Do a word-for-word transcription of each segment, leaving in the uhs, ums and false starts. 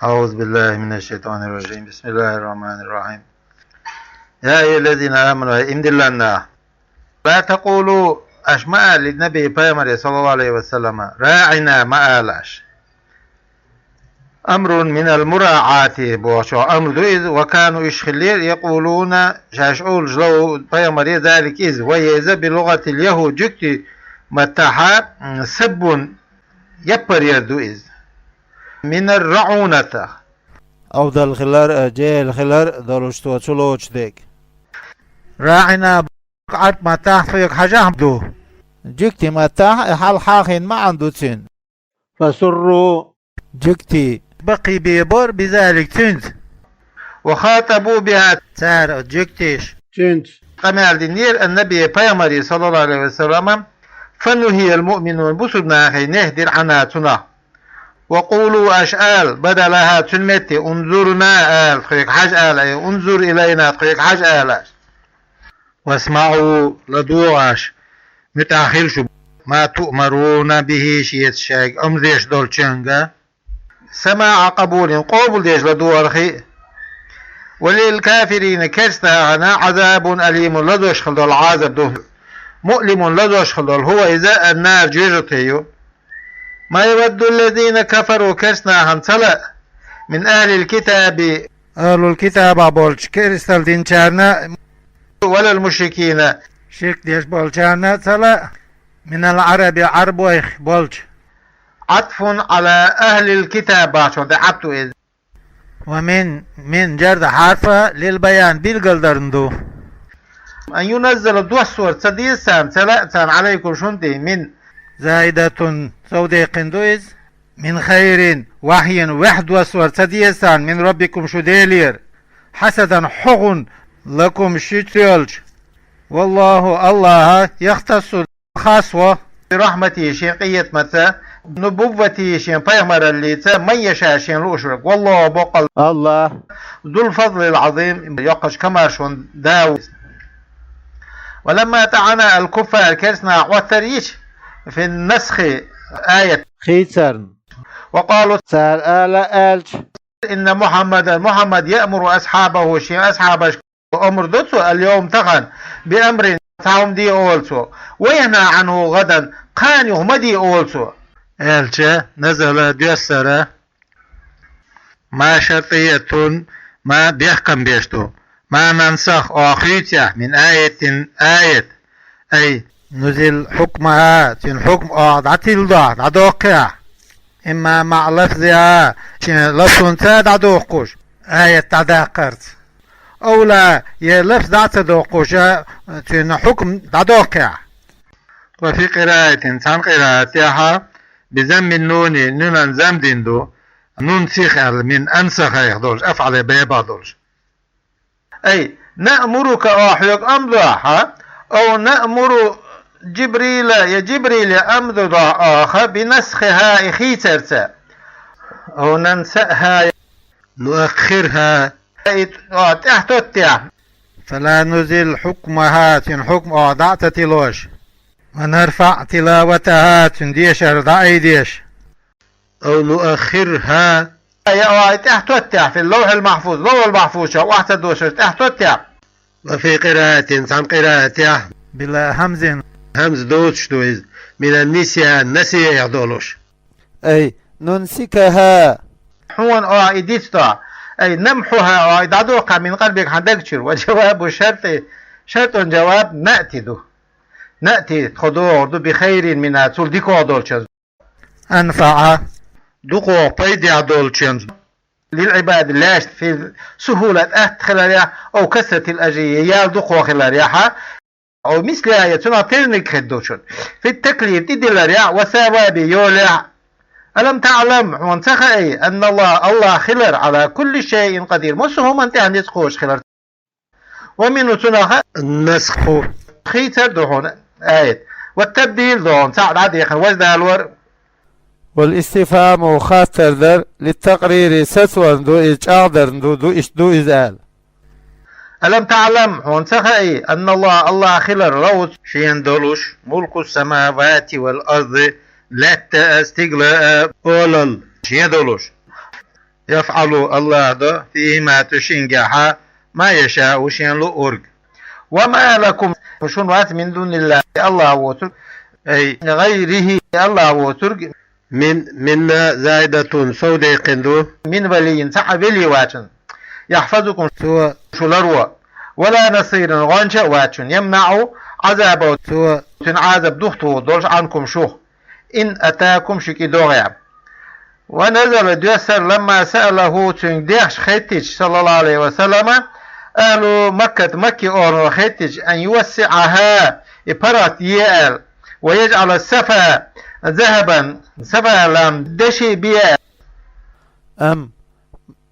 أعوذ بالله من الشيطان الرجيم. بسم الله الرحمن الرحيم. يا أيها الذين آمنوا, иман диллина нах. لا تقولوا, аша ма алале, للنبي, пайхамаре, صلى الله عليه وسلم, راعنا, ма алалаш. أمر من المراعاة бохучу амр ду иза, وكانوا, уьш хиллера, يقولون, шаьш олуш, له, пайхамаре, ذلك, иза, وهو иза, بلغة اليهود, жуьгтийн маттахь, м, سب, яппар яр ду иза. من الرعونة. Овдал хилар, э, жел хилар долуш цо чулоцуш дерг. راعنا, Ӏарб маттахь тхоьга хьажахьа ду. Жуьгтийн маттахь, э, хьалха хьахийна маьӀна ду цуьнан. فسروا. Жуьгтий. Баккхий бен бора بذلك, цуьнца. وخاطبوا بها. Цара, жуьгтиша, цуьнца къамел динера النبي, пайхамаре, صلى الله عليه وسلم, فنهي المؤمنون, бусулба нахе нахьи дира, عنها, цунах. وقولوا, аша ала, بدلها, цуьнан метте, انظرنا ала, тхоьга хьажа ала, أي انظر إلينا, тхоьга хьажа ала аша. واسمعوا, ладогӀа аша, муьтӀахь хила шу, ما تؤمرون به, шеца шайга омра деш долчуьнга, سماع قبول, къобалдеш ладогӀарх а. وللكافرين, керста нахана, عذاب أليم, лазош хила долу Ӏазап ду. مؤلم, лазош хила долу, هو иза, النار, жоьжахати ю. ما يود الذين كفروا, керста нахана ца лаьа, من أهل الكتاب, ахьлул китабехь болчу керстал динчарна, ولا المشركين, ширк деш болчарна а ца лаьа, من العرب, Ӏарбойх болчу. عطف على أهل الكتاب бахчон тӀе Ӏатф ду иза. ومن, من, جر حرف للبيان, билгалдарна ду. أن ينزل, доссор ца деза царна, ца лаьа царна, عليكم, шуна тӀе, من, زائدة, совдаккхина ду иза, من خير, وحي, ваьхьа доссор ца деза царна, من ربكم, шун Делера, حسدا, хьогӀун, لكم, шуьца йолчу. والله, АллахӀ, يختص, хас во, برحمته, шен къинхетамца, نبوته, шен пайхамараллица, من يشاء, шена лууш верг. والله, баккъалла, АллахӀ, ذو الفضل العظيم, йоккхачу комаьршонан да ву. ولما طعن الكفار, керста наха Ӏоттар йича, في النسخ, аят хийцарна. وقالوا, цара ала аьлча, إن محمدا, Мухьаммад, يأمر أصحابه, шен асхьабашка омра до цо, اليوم, тахана, بأمر, цхьа хӀума де олу цо, وينهى عنه غدا, кхана юха ма де олу цо. Аьлча, نزل, доьссира, ما شرطية, ما бехкам беш ду, ما ننسخ, оха хуьйцехь, من آية, аят, أي نزل حكمها, цуьнан хьукма оха дӀатилла дохь, дӀадоккхехь. إما مع لفظها, шен лафзанца дӀадоккхуш, аят дӀадаккхарца. أو لا, я лафз дӀа а ца доккхуш, цуьнан хьукма дӀадоккхехь. وفي قراءة, цхьана къираатехь, بضم النون, нунан зам дина ду, нун сиха аьлла, من أنسخ, айхьа долуш, أفعل, бебах долуш. أي نأمرك, оха хьоьга омра дохь, أو نأمر جبريل, я Жибриле омра дохь оха, بنسخها, и хийцарца, أو ننسأها, نؤخرها, и оха тӀаьхьатоттехь. فلا نزل حكمها, цуьнан хьукма оха дӀа а ца тиллош. ونرفع تلاوتها, цуьнан дешар дӀа а айдеш. أو نؤخرها, я оха тӀаьхьатоттехь, في اللوح المحفوظ, Ловхьул-Махьфуза чохь охьа ца дошуш тӀаьхьатоттехь. وفي قراءة, цхьана къираатехь, بلا همز, хьамза доцуш ду иза, من النسيان, насиянехь долуш. أي ننسكها, хьуна оха и дицдо, أي نمحها, оха и дӀадоккху, من قلبك, хьан даг чуьра. وجواب الشرط, шартан жаваб, نأتي ду. نأتي, тхо догӀур ду, بخير منها, цул дикох долчуьнца. أنفع, дукхох пайдехь долчуьнца. للعباد, лаьшна, في سهولة, атта хиларехь, أو كثرة الأجر, ял дукхох хиларехь, أو مثلها, я цунах терниг хир долчунна. في التكليف, тӀедилларехь, والثواب, йолехь. ألم تعلم, хьуна ца хаьий, أن الله, АллахӀ хилар, على كل شيء قدير, массо а хӀуманна тӀехь ницкъ кхочуш хилар. ومنه, цунах, النسخ, хийцар ду хьуна, аят. والتبديل ду хьуна, цхьаъ дӀадехар, важа далор. والاستفهام, хаттар дар, للتقرير, сацорна ду иза, чӀагӀдарна ду, ду, иштта ду иза аьлла. ألم تعلم, хьуна ца хаьий, أن الله, АллахӀ хилар, له, шена долуш, ملك السماوات والأرض, лаьтта а, стигла а, олалла шена долуш. يفعل, АллахӀа до, فيهما, цу шингахьа, ما يشاء, шийна луъург. وما لكم, шуна вац, من دون الله, АллахӀ воцург, أي غيره, АллахӀ воцург, من, من زائدة, сов даьккхина ду, من ولي, цхьа а вели вац шун, يحفظكم, цо шу ларво, ولا نصير, гӀонча а вац шун, يمنع عذابه, цо, цуьнан Ӏазап духтухур долуш, عنكم, шух, إن أتاكم, шу кӀи догӀе. ونزل, доьссира, لما سأله, цуьнга дехаш хеттича, صلى الله عليه وسلم, أهل مكة, Макки охӀлано хеттича, أن يوسعها, и паргӀат е аьлла, ويجعل الصفا ذهبا, Сафа лам деши бе аьлла. أم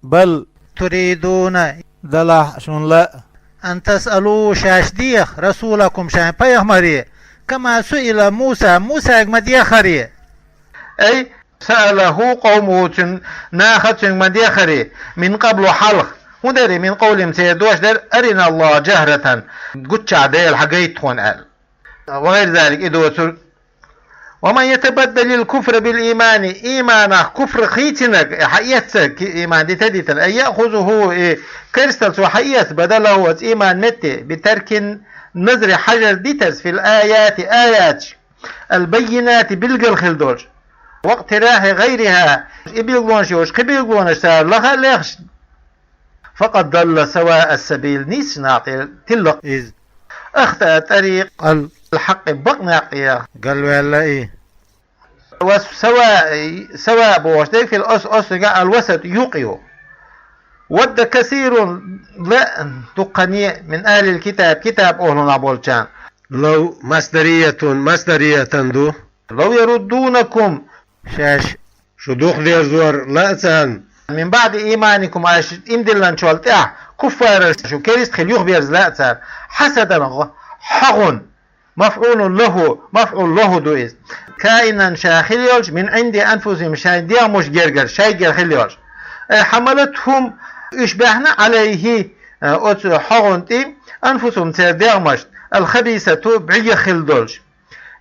بل تريدون, делахь шуна лаьа, أن تسألوا, шаьш деха, رسولكم, шайн пайхамаре, كما سئل موسى, Мусайга ма деххаре. أي سأله قومه, цуьнан наха цуьнга ма деххаре, من قبل, хьалха. ХӀун дара и, من قولهم, церан дош дара, أرنا الله جهرة, гуччахь Дела хьагайта тхуна аьлла. وغير ذلك, и доцург. ومن يتبدل الكفر بالإيمان, ийманах куфр кхийцинарг, и хьаэццарг, ки-, ийман дита а дитина, أي يأخذه, и керстал цо хьаэца, بدله, оцу ийман метте, بترك النظر, хьажар дитарца, في الآيات, аяташ, البينات, билггал хила долуш, واقتراح غيرها, и билгалонаш йолуш кхин билгалонаш цара лаха а лехаш, فقد ضل سواء السبيل, нийсачу накъе тилла иза. أخطأ طريق الحق, бакъ некъ тӀе галваьлла и. والسواء, سواء бохуш дерг, في الأصل, оццуьнга الوسط, юкъ ю. ود كثير, лаьа дуккхане, من أهل الكتاب, китаб охӀлунах болчарна. لو مصدرية, масдария ду. لو يردونكم, шаьш шу дукхадерзор лаьа царна, من بعد إيمانكم, аша иман диллинчул тӀаьхьа, كفارا, шу керста хила юхаберза лаьа царна, حسدا, хьагӀ-, хьагӀун, مفعول له, مفعول له ду иза, كائنا, ша хила йолуш, من عند أنفسهم, шайн дегӀмаш гергара, шайгара хила йолуш. أي حملتهم, уьш баьхна, عليه, оцу хьагӀун тӀе, أنفسهم, церан дегӀмаш, الخبيثة, бӀе хила долуш.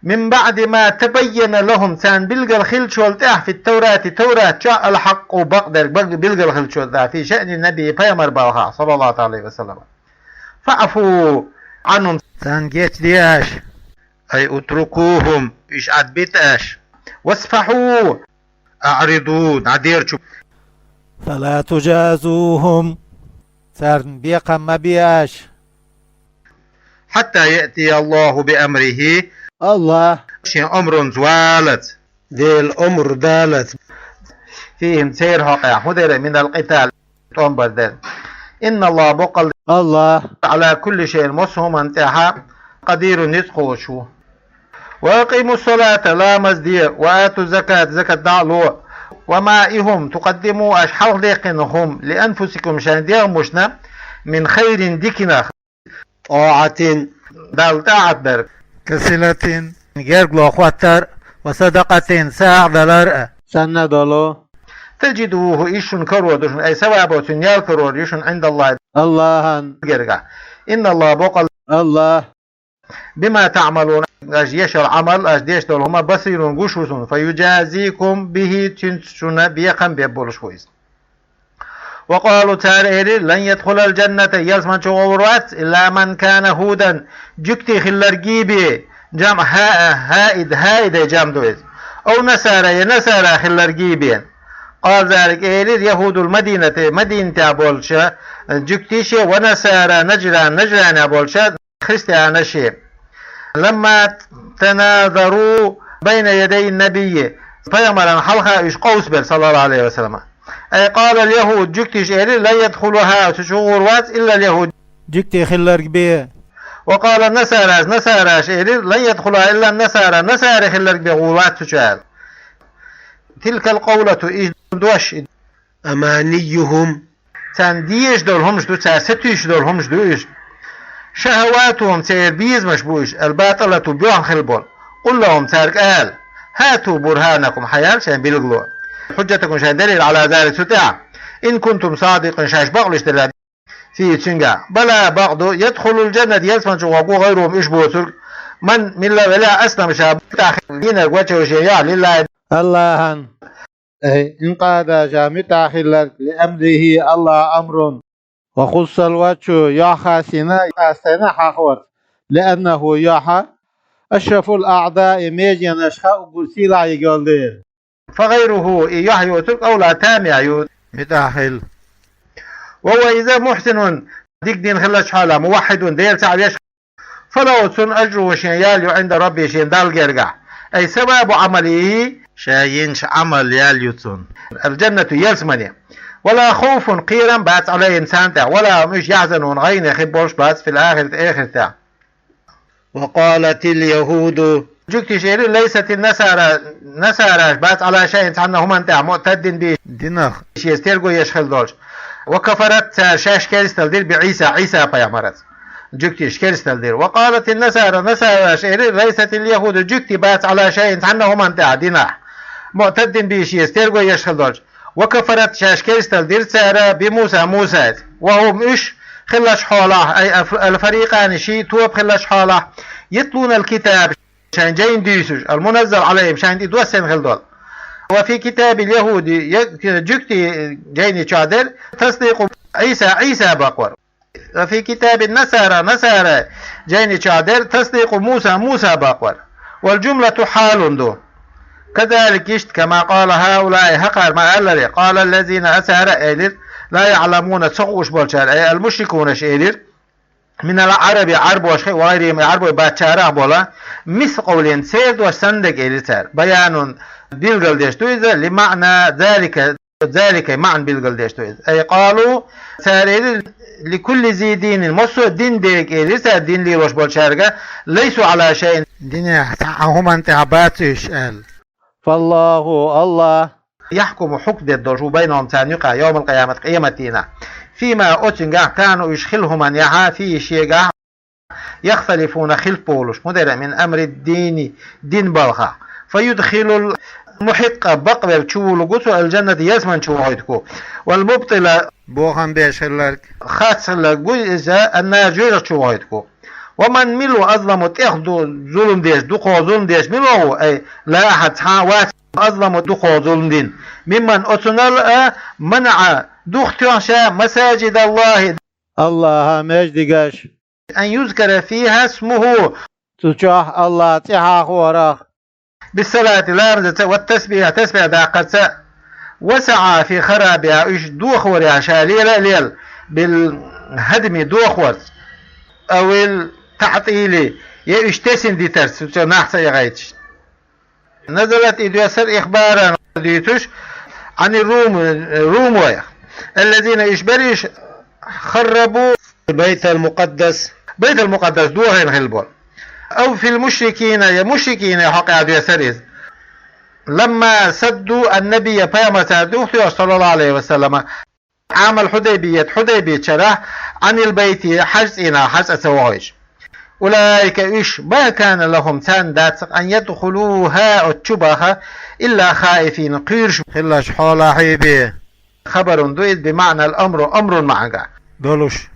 من بعد ما تبين لهم, царна билггал хиллачул тӀаьхьа, في التوراة, Таврат чохь, الحق, бакъдерг, бакъ-, билггал хиллачул тӀаьхьа, في شأن النبي, пайхамар балха, صلى الله عليه وسلم. فاعفوا عنهم, царна гечде аша. أي اتركوهم, уьш Ӏадбита аша. واصفحوا, أعرضوا, дӀадерчу. فلا تجازوهم, царна бекхам ма бе аша. حتى يأتي الله بأمره, АллахӀ шен омранца валац, Делан омра далац. فيهم, церан хьокъехь, хӀун дара, من القتال, тӀом бар дара. إن الله, баккъалла АллахӀ, على كل شيء, массо а хӀуманна тӀехь, قدير, ницкъ хуьлуш ву. وأقيموا الصلاة, ламаз де, وآتوا الزكاة, закат дӀа а ло. وما, и хӀума, تقدموا, аша хьалха даьккхина хӀума, لأنفسكم, шайн дегӀмашна, من خير, диканах, طاعة, Далла тӀаӀат дар, كصلة, гергалуш хӀоттар, وصدقة, сагӀа далар а, санна долу, تجدوه, иза шуна карор ду шуна, أي ثوابه, цуьнан ял карор ю шуна, عند الله, АллахӀан гергахь. إن الله, баккъалла АллахӀ, بما تعملون, аша еш йолу Ӏамал, аша деш долу хӀума, بصير, гуш ву шуна, فيجازيكم به, цуьнца шуна бекхам беш болуш ву иза. وقالوا, цара элира, لن يدخل الجنة, ялсамани чу гӀур вац, إلا من كان هودا, жуьгти хилларгий бен, جمع هاء, هائد, هائد, جمع ду иза. أو نصارى, я насара хилларгий бен. قال ذلك, элира يهود المدينة, Мадинатехь болчу жуьгтий а, ونصارى نجران, Нажранехь болчу христианаш а. لما تناظروا بين يدي النبي, пайхамаран хьалха уьш къовсабелла, صلى الله عليه وسلم. أي قال اليهود, жуьгтиша элира, لن يدخلها, цу чу гӀур вац, إلا اليهود, жуьгти хилларг бен. وقال النصارى, насараша элира, لن يدخلها إلا النصارى, насари хилларг бен гӀур вац цу чу аьлла. تلك القولة, и дош, أمانيهم, царна дезаш долу хӀумаш ду, цара сатуьйсуш долу хӀумаш ду уьш. شهواتهم, церан безамаш бу уьш, الباطلة, боьхна хилла болу. قل لهم, цаьрга ала, هاتوا برهانكم, хьаяла шайн билгало, حجتكم, шайн далил, على ذلك, цу тӀехь, إن كنتم صادقين, шаьш бакълуьйш делахь, فيه, цуьнгахь. بلى, бакъду, يدخل الجنة, ялсамани чу гӀо гу, غيرهم, уьш боцург, من, милла велахь, أسلم, ша тӀехь динарг, وجهه, шен яхь, لله, АллахӀан. Ай, инкъадаша муьтӀахь хилларг, لأمره, АллахӀа амрун. وخص الوجه, юьхь хасийна, хасийна хьахавар. لأنه, юьхь, أشرف الأعضاء, меженаш ха уггар сийлахь йолу дела. فغيره, и юьхь йоцург, أولى, тамехь ю, муьтӀахь хила. وهو إذا محسن, дика дина хиллачу хьолахь, موحد, Дела цхьаъ веш, فله, цунна, أجره, шен ял ю, عند ربه, шен Далла гергахь. أي ثواب عمله, ша йинчу Ӏамалан ял ю цунна. الجنة, ялсамани. ولا خوف, кхерам бац, عليهم, царна тӀехь, ولا هم, уьш, يحزنون, гӀайгӀане хир болуш бац, في الآخرة, эхартехь. وقالت اليهود, жуьгтиша элира, ليست النصارى, насараш бац, على شيء, цхьанна хӀуманна тӀехь, معتدين به, динах, шеца терго еш хилла долуш. وكفرت, цара шаьш керсталла дира, بعيسى, Ӏийса пайхамарца. Жуьгтиша керсталла дира. وقالت النصارى, насараш элира, ليست اليهود, жуьгтий бац, على شيء, цхьанна хӀуманна тӀехь, динах, معتدين به, шеца терго еш хилла долуш. وكفرت, шаьш керсталла дира цара, بموسى, Мусаца. وهم, уьш, хиллачу хьолахь, أي الفريقان, ши тоба хиллачу хьолахь, يتلون الكتاب, шайн жайна дуьйцуш, المنزل عليهم, шайна тӀе доссийна хилла долу. وفي كتاب اليهود, я-, жуьгтийн жайни чохь дара, تصديق عيسى, Ӏийса бакъвар. وفي كتاب النصارى, насарийн жайни чохь дара, تصديق موسى, Муса бакъвар. والجملة حال ду. كذلك, иштта, كما قال هؤلاء, хӀокхара ма-аллара, قال الذين, асара элира, لا يعلمون, ца хууш болчара, أي المشركون, аш элира, من العرب, Ӏарбош хи, وغيرهم, Ӏарбой бацарах бола, مثل قولهم, церан дош санна дерг элира цара. بيان, билгалдеш ду иза, لمعنى ذلك, ذلك, маьӀна билгалдеш ду иза. أي قالوا, цара элира, لكل ذي دين, массо а дин дерг элира цара, дин лелош болчаьрга, ليسوا على شيء, динехь цхьа а хӀуманна тӀехь бац уьш аьлла. فالله, АллахӀ, يحكم, хьукм деш долуш ву, بينهم, царна юкъахь, يوم القيامة, къематдийнахь, فيما, оцуьнгахь, كانوا, уьш хилла хӀуманна яхьа, فيه, шегахь, يختلفون, хилаф болуш, хӀун дара, من أمر الدين, дин балхахь. فيدخل المحق, бакъвелла чувуллург ву цо, الجنة, ялсамани чу вохуьйтург ву. والمبطل, бохам беш хилларг, харц хилларг ву иза, النار, жоьжахати чу вохуьйтург ву. ومن, мила ву, أظلم, тӀех ду-, зулам деш, дукхах зулам деш мила ву, أي لا أحد, цхьа а вац, أظلم, дукхах зулам дина, ممن, оцунал а, منع, духтоьхна ша, مساجد الله, АллахӀан маьждигаш, أن يذكر فيها اسمه, цу чохь АллахӀан цӀе хьахорах, بالصلاة, ламазаца, والتسبيح, тасбихь даккхарца, وسعى في خرابها, уьш дохорехь ша лела а лела, بالهدم, дохорца, أو التعطيل, я уьш тесина дитарца, цу чу нах ца эгӀайташ. نزلت, и доьссар, إخبارا, дуьйцуш, عن الروم, румойх, الذين, уьш бара уьш, خربوا البيت المقدس, Байтал-Мукъаддас дохийна хилла болу. أو في المشركين, я мушрикийн хьокъехь доьссар иза. لما صدوا النبي, пайхамар цара духтоьху, صلى الله عليه وسلم, عام الحديبية, Хьудайбийчу шарахь, عن البيت, хьаьжцӀенах хьаьжцӀа ца вохуьйтуш. أولئك, уьш, ما كان لهم, царна дацара, أن يدخلوها, оцу чу баха, إلا خائفين, кхоьруш хиллачу хьолахь бен. خبر ду иза, بمعنى الأمر, амрун маьӀнехь долуш.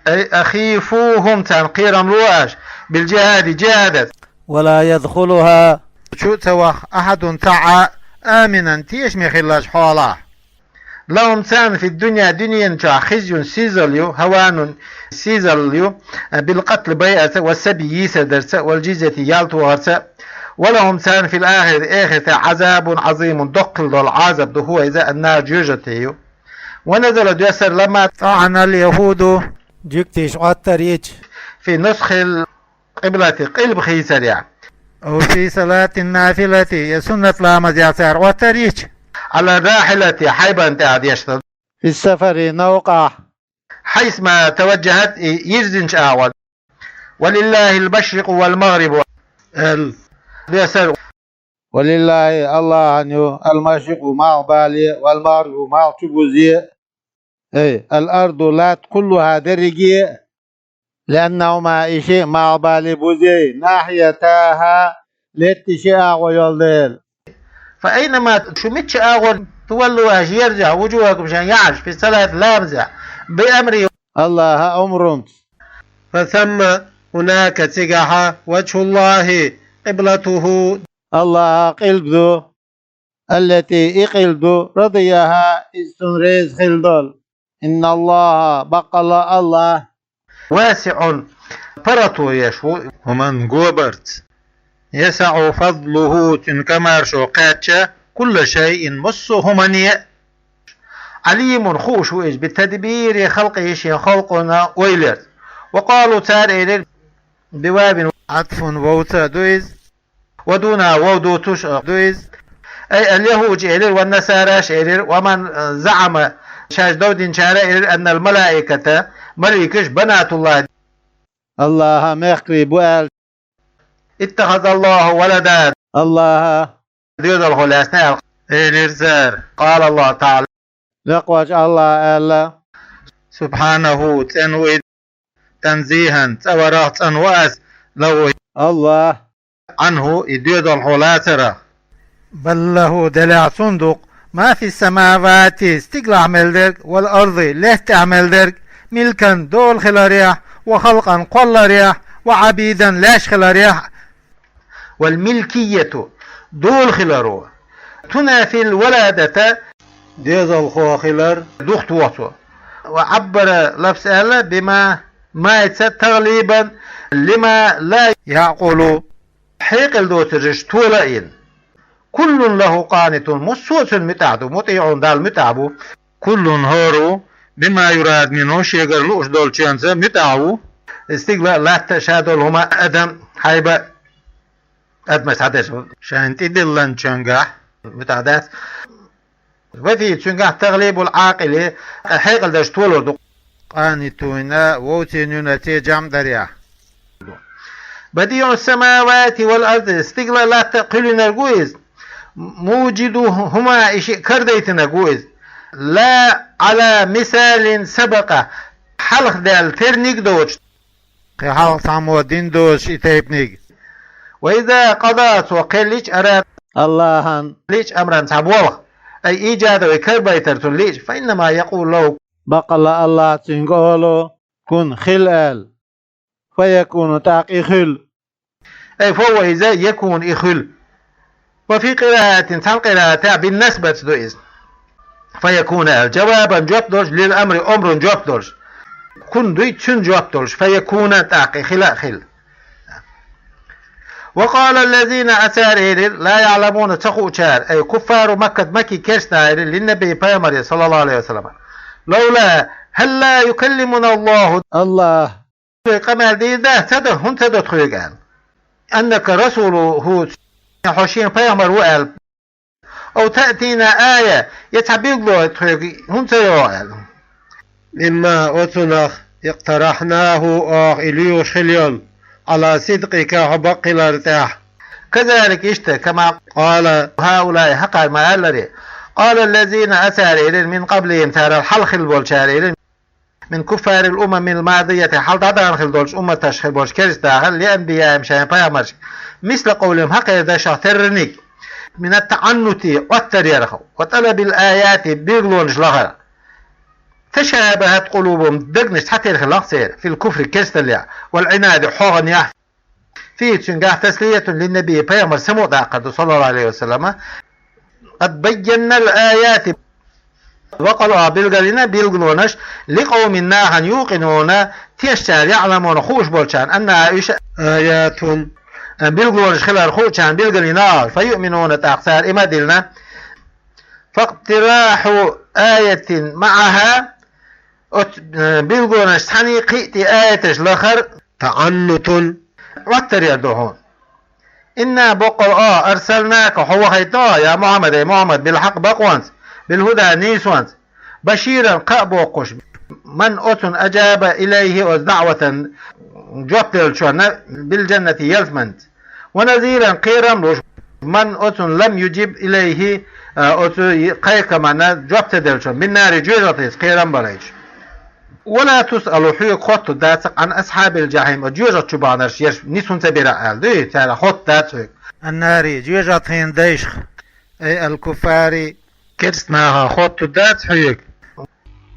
أي أخيفوهم, царна кхерам ло аша, بالجهاد, джихӀадаца. ولا يدخلها, чу ца ваха, أحد, цхьа а, آمنا, тешаме хиллачу хьолахь. لهم, царна, في الدنيا, дуьнен чохь, خزي, сизалла ю, هوان, сизалла ю, بالقتل, байарца, والسبي, йийсардарца, والجزية, ял тохарца, ولهم, царна, في الآخرة, эхартехь, عذاب عظيم, доккхал долу Ӏазап ду, هو, иза, النار, жоьжахати ю. ونزل, доьссар, لما طعن اليهود, жуьгтиша Ӏоттар йича, في نسخ القبلة, къилба хийцарехь. أو في صلاة النافلة, я суннат ламазехь цара Ӏоттар йича. على الراحلة, хьайбан тӀехь дешна. في السفر, новкъахь. حيثما توجهت, и йирзинчу агӀор. ولله المشرق والمغرب, аьлла, доьссар. ولله, АллахӀан ю, المشرق, малхбале, والمغرب, малх чу бузе, أي الأرض, латта, كلها, дерриге, لأنهما, и шиъ, малхбале, бузе, ناحيتاها, летта ши агӀо йолу дела. فأينما, шу мичча агӀор, تولوا, аша ерзахь, وجوهكم, шайн яхьаш, في الصلاة, ламазехь, بأمره, АллахӀан омрунца. فثم, هناك, цигахь, وجه الله, قبلته, АллахӀан къилба ду. التي и къилла ду, رضيها иза цунна реза хилла долу. إن الله баккъалла Аллах واسع паргӀато еш ву, хӀуманна гобарца. يسع فضله цуьнан комаьршо кхаьчча كل شيء массо а хӀумане а. عليم хууш ву иза بتدبير خلقه шен халкъана ойларца. وقالوا цара элира بواو عطف вовца ду иза. ودونها вов дуцуш а ду иза. أي اليهود элира, والنصارى элира, ومن زعم шаьш дов динчара элира, أن الملائكة маликаш بنات الله Аллахан мехкарий бу аьлла. اتخذ الله ولدا Аллаха доьзалхо лаьцна аьлла элира цара. قال الله تعالى Лакхвачу Аллаха аьлла: سبحانه цӀена ву и, تنزيها цӀа варах цӀена ву ас, له Аллах عنه и доьзалхо лацарах. بل له делахь цунна ду-кх ما في السماوات стигалахь мел дерг, والأرض лаьтта тӀехь мел дерг, ملكا дола хиларехь, وخلقا кхолларехь, وعبيدا леш хиларехь. والملكية дола хиларо تنافي الولادة доьзалхо хилар духтуху. وعبر лафз аьлла بما маца تغليبا لما لا يعقل хьекъал доцурш тола а йина. كل له قانتون массо а цунна муьтӀахь ду, مطيع Далла муьтӀахь бу. كل хӀора بما يراد منه шегара лууш долчуьнца муьтӀахь ву. Стигала а, латта а, ша долу хӀума, адам, хьайба, адамаш схьадерш шайна тӀедиллинчуьнгахь муьтӀахь дац. وفيه цуьнгахь تغليب العاقل хьекъал дерш толур ду. قانتون вовцийн юьнаций жамӀ дарехь. بديع السماوات والأرض стигала а, латта а кхоьллинарг ву иза. موجدهما и шиъ карадайтинарг ву иза. لا على مثال سبق хьалха даьлла терниг доцуш, кхин хьалха цхьаммо дина доцуш и тайпаниг. وإذا قضى цо кхел лича, أراد Аллахан лича, أمرا цхьа болх, أي إيجاده и карабайтар цунна лича, فإنما يقول له баккъалла Аллах цуьнга олу: كن хила аьлла. فيكون тӀаккха и хуьлу. أي فهو иза يكون и хуьлу. وفي قراءة цхьана къираатехь بالنصب ду иза. فيكون аьлла, جوابا жоп долуш, للأمر омран жоп долуш. كن дуй цуьнан жоп долуш, فيكون тӀаккха и хила а хила. وقال الذين а цара элира, لا يعلمون ца хуучара, أي كفار مكة Маккин керстанаша элира, للنبي пайхамаре صلى الله عليه وسلم, لولا هلا يكلمنا الله Аллах къамел дийр дац, ца до, хӀунда ца до тхоьга аьлла. أنك رسوله хьо шен пайхамар ву аьлла. أو تأتينا آية я цхьа билгало тхоьга хӀунда ца йогӀу аьлла. مما оцунах اقترحناه оха и лоьхуш хила йолу, على صدقك хьо бакъ хилар тӀехь. كذلك иштта, كما قال هؤلاء хӀокхара ма-аллара. قال الذين а цара элира, من قبلهم царал хьалха хилла болчара элира, من كفار الأمم الماضية хьалха дӀадахана хилла долчу умматаш хилла болчу керстанашна, لأنبيائهم шайн пайхамаршка, مثل قولهم хӀокхеран дашах терраниг, من التعنت Ӏоттар ярах, وطلب الآيات билгалонаш лахар. تشابهت قلوبهم дегнаш цхьатера хилла-кх церан, في الكفر керсталлехь, والعناد хьогӀанехь. فيه цуьнгахь تسلية للنبي пайхамар самукъадаккхар ду, صلى الله عليه وسلم. قد بينا الآيات баккъалла билгалйина билгалонаш, لقوم нахана, يوقنون тешначарна, يعلمون хууш болчарна, أنها уьш آيات билгалонаш хилар хуучарна билгалйина, فيؤمنون тӀаккха цара иман а диллина. فاقتراح آية معها оцу билгалонаш цхьаьний кхин а тӀе аяташ лахар تعنت Ӏоттар яр ду хьуна. إنا баккъалла а أرسلناك хьо вахийтина а, я Мухьаммад, эй Мухьаммад, بالحق бакъонца, بالهدى нийсонца, بشيرا кхаъ боккхуш, من оцунна أجاب إليه оцу даӀватан жоп деллачунна, بالجنة ялсаманица, ونذيرا кхерам луш, من оцунна لم يجب إليه оцу кхайкхамна жоп ца деллачунна, بالنار жоьжахатица кхерам балийтуш. ولا تسأل хьоьга хоттур дац-кх عن أصحاب الجحيم оцу жоьжахати чу баханарш ерш нисса хӀунда ца бира аьлла дуй, цара хоттур дац хьоьга. النار жоьжахатин дайшах, أي الكفار керстанашха хоттур дац хьоьга.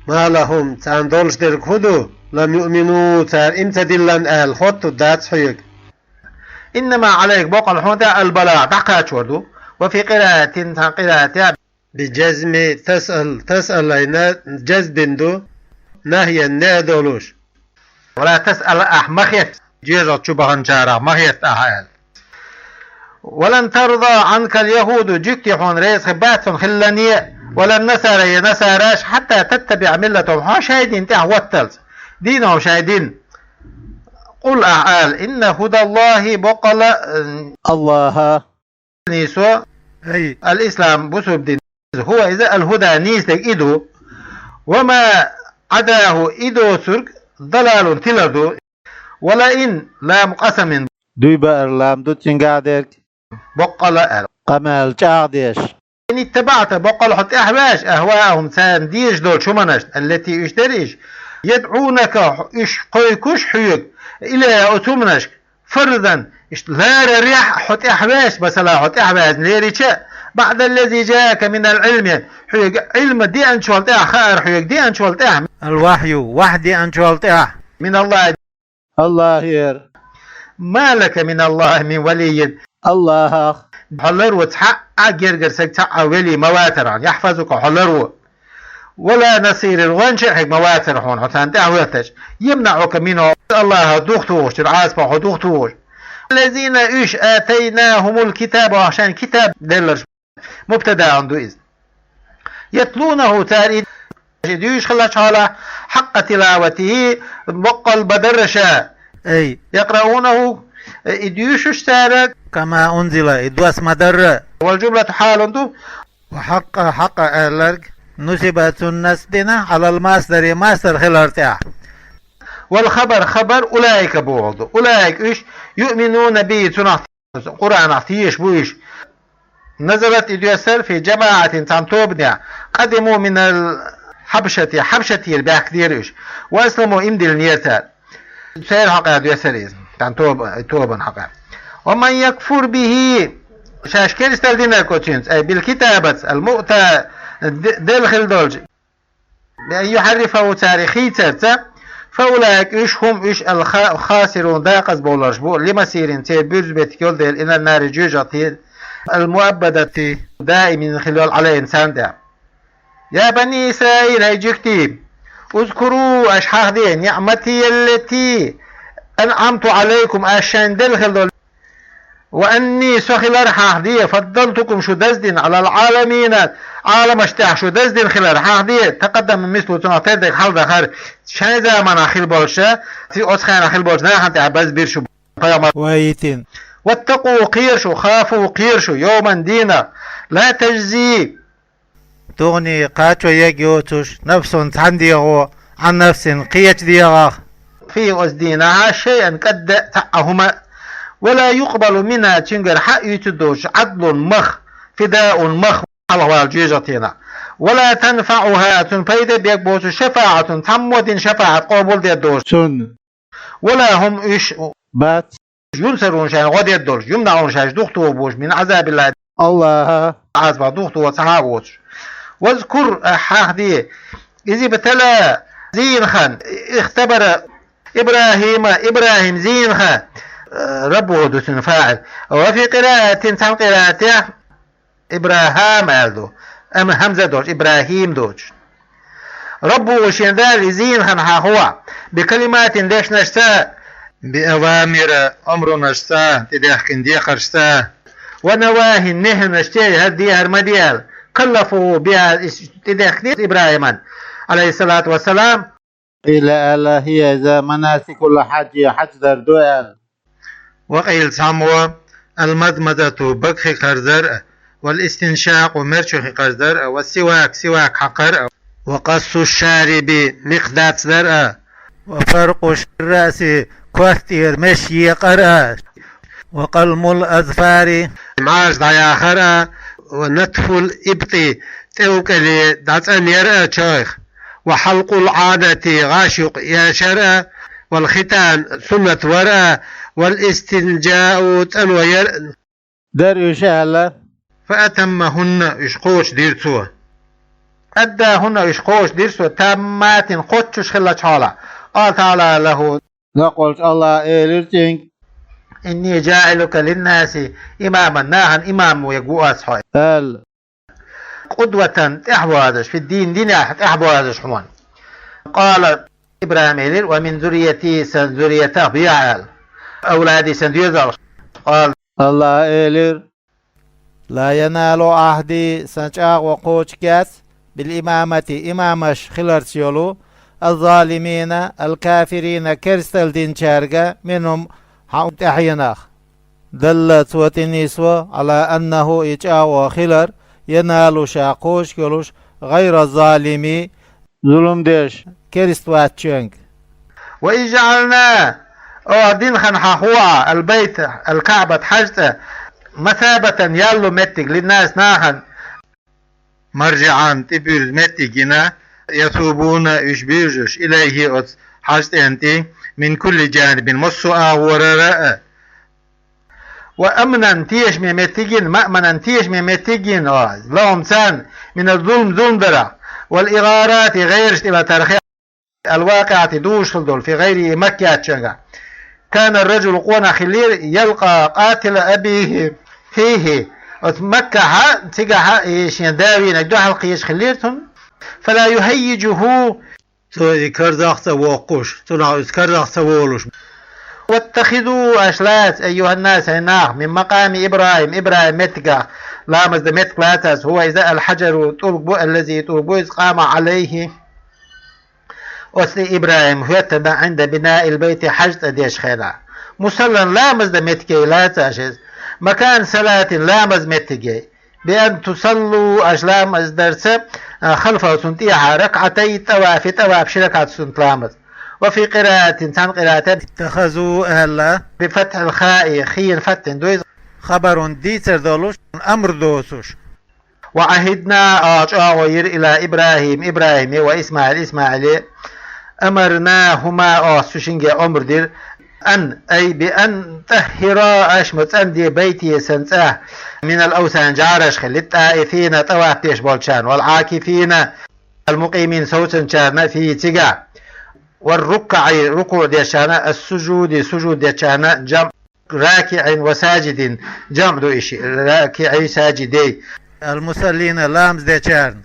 ما لهم царна долуш дерг хӀун ду, لم يؤمنوا цара иман ца диллина аьлла хоттур дац хьоьга. إنما عليك баккъалла хьуна тӀехь البلاغ дӀакхачор ду, وفي قراءة, цхьан къираатехь, بجزم تسأل, تسأل айна жазм бина ду, نهيا, неӀ долуш. ولا تسأل, ахь ма хетта, жоьжахати чу баханчарах ма хетта ахь аьлла. ولن ترضى عنك اليهود, жуьгтий хьуна реза хир бац хьуна хиларна, ولا النصارى, я насараш, حتى تتبع ملتهم, хьо шайн дин тӀехь хӀотталц, дийнахь шайн дин. قل, ахь ала, إن هدى الله, боккъала, э, Аллаха нийсо, ай, الإسلام, бусурба дин, هو, иза, الهدى, нийса дерг и ду, وما عداه, и доцург, ضلال, тилар ду. ولئن, لام قسم, дуй баар лам ду цигахь дерг, боккъала аьлла, къамел чӀагӀдеш. إن اتبعت, боккъала хьо тӀаьхьавеш, أهواءهم, царна дезаш долчу хӀуманашна, التي, уьш дерриш, يدعونك, уьш кхойкуш хьоьга, إليها, оцу хӀуманашка, فردا, иштта ларарехь хьо тӀаьхьавеш, масала, хьо тӀаьхьаваьзна лерича, بعد الذي جاءك من العلم, хьоьга Ӏилма деанчул тӀаьхьа, хаар хьоьга деанчул тӀаьхьа, الوحي, вахь деанчул тӀаьхьа, من الله, Аллахера. ما لك من الله من ولي, Аллахах хьо ларво цхьа а гергара саг, цхьа а вели ма вацара хьуна, يحفظك, хьо ларво. ولا نصير, гӀонча а хьега ма вацара хьуна, хьо царна тӀаьхьахӀоьттича. يمنعك منهم, Аллаха духатухуш, цуьнан Ӏазапах хьо духатухуш. الذين, уьш, آتيناهم الكتاب, ахь шайна китаб делларш, مبتدأ ду иза. يتلونه, цара и дуьйцуш хиларчу хьолахь, حق تلاوته, боккъал бан дарра ша, ай, يقرؤونه, и дуьйцуш цара, كما أنزل, и доссаман дарра. والجملة حال ду. وحق, хьакъ аьлларг, نصب, цунна насб дина, على المصدر, масдар хилар тӀехь. والخبر, хабар, أولئك бохург ду. أولئك, уьш, يؤمنون به, цунах, Къуръанах тешаш бу уьш. نزلت, и доьссира, في جماعة, цхьана тобанехь, قدموا من الحبشة, Хьабшатера баьхкинера уьш, وأسلموا, ийман диллинера цара. Церан хьокъехь доьссира иза, цхьана тоба-, тобанан хьокъехь. ومن يكفر به, шаьш керстал динарг оцуьнца, أي بالكتابة المؤتى, де-, делла хилла долчу, بأن يحرفه, цара и хийцарца, فأولئك, уьш, هم, уьш, الخاسرون, декъаза бовларш бу, لمصيرهم, церан буьрса беттиг йолу дела, إلى النار, жоьжахатина, المؤبدة, даим хилла йолу, عليهم, царна тӀехь. يا بني إسرائيل, хӀай жуьгтий, اذكروا, аша хьахде, نعمتي التي أنعمت عليكم, аша шайна делла хилла долу, وأني, со хилар хьахде, فضلتكم, шу даздина, على العالمين, Ӏаламашна тӀехь шу даздина хилар хьахде, تقدم مثله, цунах тера дерг хьаладахара, шайн заманахь хилла болуш, ци-, оцу хенахь хилла болчу нахана тӀехь базбира шу, пайхамар ваийтина. واتقوا, кхера шу, خافوا, кхера шу, يوما, дийнах, لا تجزي, догӀане кхачо ерг йоцуш, نفس, цхьана дегӀо, عن نفس, кхечу дегӀах, في, оцу дийнахь, شيئا, кӀадда а, цхьа а хӀума, ولا يقبل منها, цуьнгара хьаоьцур доцуш, عدل, мах, فداء, мах, хьалхавала жоьжахатина, ولا تنفعها, цунна пайда беш боцуш, شفاعة, цхьаммо дина шафаӀат къобалдеш доцуш, цунна, ولا هم, уьш, бац, ينصرون, шайна гӀо деш долуш, يمنعون, шаьш духатухуш, من عذاب الله, Аллаха Ӏазапах духатухуш цхьа а воцуш. واذكر, аша хьахде, إذ ابتلى, зийна хан, اختبر إبراهيم, ИбрахӀим зийна хан, ربه ду цуьнан фаӀил. وفي قراءة, цхьана къираатехь, إبراهام аьлла ду, амма хьамза доцуш, ИбрахӀим доцуш. ربه, шен Дала, и зийна хан хьахо, بكلمات, дешнашца, بأوامر, омранашца, тӀедехкина декхаршца, ونواهي, нехьанашца, хӀара де, хӀара ма де аьлла, كلفه بها, иза тӀедехкинера ИбрахӀимна, عليه الصلاة والسلام. قيل, аьлла, هي, иза, مناسك الحج, хьаж дар ду аьлла. وقيل, цхьаммо, المضمضة, бага хи карзар а, والاستنشاق, мерачу хи карзар а, والسواك, сивак хьакхар а, وقص الشارب, мекх дацдар а, وفرق الرأس, костера меш екъар а, وقلم الأظفار, мӀараш дӀаяхар а, ونتف الإبط, тӀевкӀали дӀацӀанъяр а чойх, وحلق العانة, гӀаш юкъ эшар а, والختان, суннат вар а, والاستنجاء, цӀано яр а. Дара уьш аьлла. فأتمهن, уьш кхочушдира цо. أداهن, уьш кхочушдира цо, تامات, кхоччуш хиллачу хьолахь. قال تعالى له, Лакхолчу Аллаха элира цуьнга: إني جاعلك للناس إماما, нахана имам вега ву аз хьо. Аьлла. قدوة, тӀехьавазаш, في الدين, динехь тӀехьавазаш хьона. قال, ИбрахӀима элира: ومن ذريتي, сан зурриятах бехьа, аьлла. أولادي, сан доьзалхой. قال, АллахӀа элира: لا ينال عهدي, сан чӀагӀо кхочушдеш яц, بالإمامة, имамаш хиларца йолу, الظالمين الكافرين, керсталла динчаьрга, منهم, хьан тӀаьхьенах. دل, цо тӀенисво, على أنه, и чӀагӀо хилар, ينال, ша кхочуш йолуш, غير الظالم, зулам деш керста ваьччоьнга. وإذ جعلنا, оха дина хьан хьахуа, البيت, الكعبة, хьаьж-цӀа, مثابة, ялло меттиг, للناس, нахана, مرجعا, тӀебуьрзу меттиг йина, يتوبون, уьш буьржуш, إليه, оцу хьаьж-цӀенна тӀе, من كل جانب, массо а агӀорара а. وأمنا, тешаме меттиг йина, مأمنا, тешаме меттиг йина, а, لهم, царна, من الظلم, зулам дарах, والإغارات, гӀераш тӀелатарх, الواقعة, дузуш хилла долу, في غيره, Маккахь яьччоьнгахь. كان الرجل, къонах хиллера, يلقى قاتل أبيه فيه, оцу Маккахьа, цигахьа, и шен да вийнарг дуьхьал кхеташ хиллера цунна. فلا يهيجه, цо и карзах ца воккхуш, цунах иза карзах ца волуш. واتخذوا, аша лаца, أيها الناس, хӀай нах, من مقام إبراهيم, ИбрахӀим меттигах, ламаз дан меттиг лаца аша, هو, иза, الحجر, тӀулг бу, الذي, тӀулг бу, иза, قام عليه, оцу тӀе ИбрахӀим хӀоьттина, عند بناء البيت, хьаьж-цӀа дечу хенахь. مصلى, ламаз дан меттиг яй лаца аша иза. مكان صلاة, ламаз меттиг яй. بأن تصلوا, аша ламаз дарца, а, خلفه, цунна тӀехьа, ركعتي الطواف, тӀаваф ши ракаӀат суннат ламаз. وفي قراءة, цхьана къираатехь, اتخذوا аьлла, بفتح الخاء, хин фатхьина ду иза, خبر, дийцар долуш, амр доцуш. وعهدنا, а, чӀагӀо йира, إلى إبراهيم, ИбрахӀиме, وإسماعيل, ИсмаӀиле, أمرناهما, а, цу шинге омра дира, أن, أي بأن طهرا, аша ма цӀанде, بيتي, сан цӀа, من الأوثان, жӀараш хилла, للطائفين, тӀаваф деш болчарна, والعاكفين, المقيمين, совцанчарна, فيه, цигахь, والركع, рукуӀ дечарна, السجود, сужуд дечарна, جمع راكع وساجد, جمع ду и шиъ, راكعي ساجدي, المصلين, ламаз дечарна.